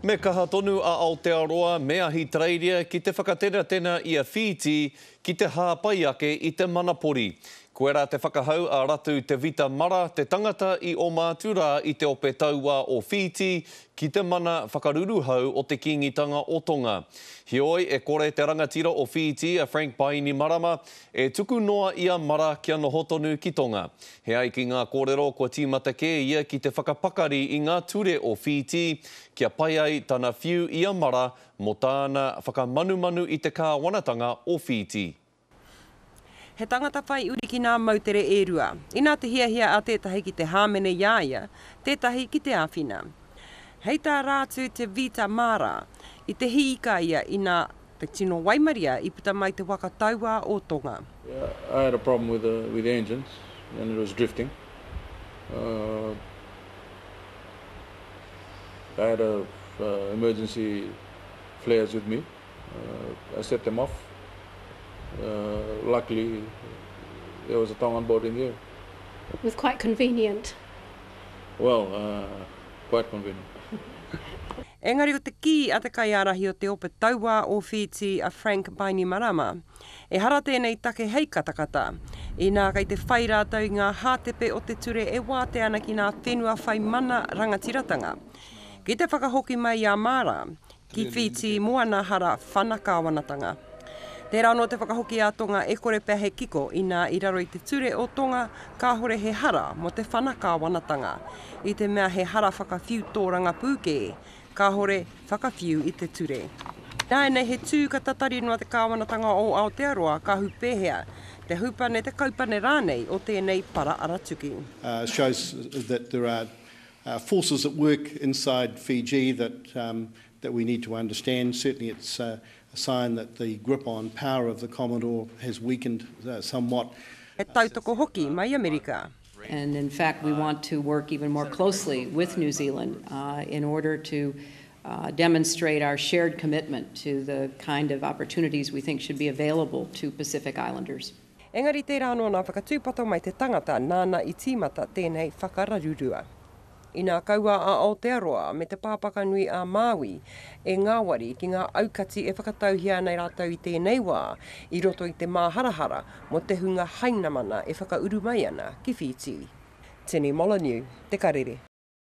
Me kaha tonu a Aotearoa me Ahitereiria ki te whakatenatena i a Whītī ki te hāpai ake i te manapori. Koirā te whakahau a Ratu Te Vita Mara, te tangata i oma atu rā i te ope tauā o Whītī ki te mana whakaruruhau o te Kīngitanga o Tonga. Heoi, e kore te rangatira o Whītī a Frank Bainimarama e tuku noa i a Mara kia noho tonu ki Tonga. He ai ki ngā kōrero kua tīmata kē ia ki te whakapakari i ngā ture o Whītī kia pai ai tana whiu i a Mara mō tāna whakamanumanu i te kāwanatanga o Whītī. He tangata whai uri ki nā moutere e rua. Inā te hiahia a tētahi ki te hāmene i a ia, tētahi ki te āwhina. Hei tā Rātū Te Vita Mara, i te hiika ia inā te tino waimaria i puta mai te waka tauā o Tonga. I had a problem with the with the engines and it was drifting. Uh, I had a uh, emergency flares with me. Uh, I set them off. Uh, luckily, there was a Tongan boat in there. It was quite convenient. Well, uh, quite convenient. Engari ko te kī a te kaiārahi o te ope tauā o Whītī a Frank Bainimarama, ehara tēnei take hei katakata, inā kei te whai rātou i ngā hātepe o te ture e wātea ana ki ngā whenua whai mana rangatiratanga ki te whakahoki mai i a Mara ki Whītī mō ana hara whana kāwanatanga. Tērā anō te whakahoki a Tonga e kore pea he kiko inā i raro i te ture o Tonga kāhore he hara mō te whana kāwanatanga, i te mea he hara whakawhiu tōrangapū kē, kāhore whakawhiu i te ture. Ināianei he tū ka tatari noa te kāwanatanga o Aotearoa ka hupēhea, te hupane, te kaupane rānei o tēnei para aratuki. Shows that there are forces at work inside Fiji that that we need to understand. Certainly it's a sign that the grip on power of the Commodore has weakened somewhat. He tautoko hoki mai Amerika. And in fact we want to work even more closely with New Zealand in order to demonstrate our shared commitment to the kind of opportunities we think should be available to Pacific Islanders. Engari tērā anō nā whakatūpato mai te tangata nāna i tīmata tēnei whakararurua. Inā kaua a Aotearoa me Te Pāpakanui a Māui e ngāwari ki ngā aukati e whakatauhia ana e rātou i tēnei wā i roto i te māharahara mō te hunga hainamana e whakauru mai ana ki Whītī. Tini Molyneux, Te Karere.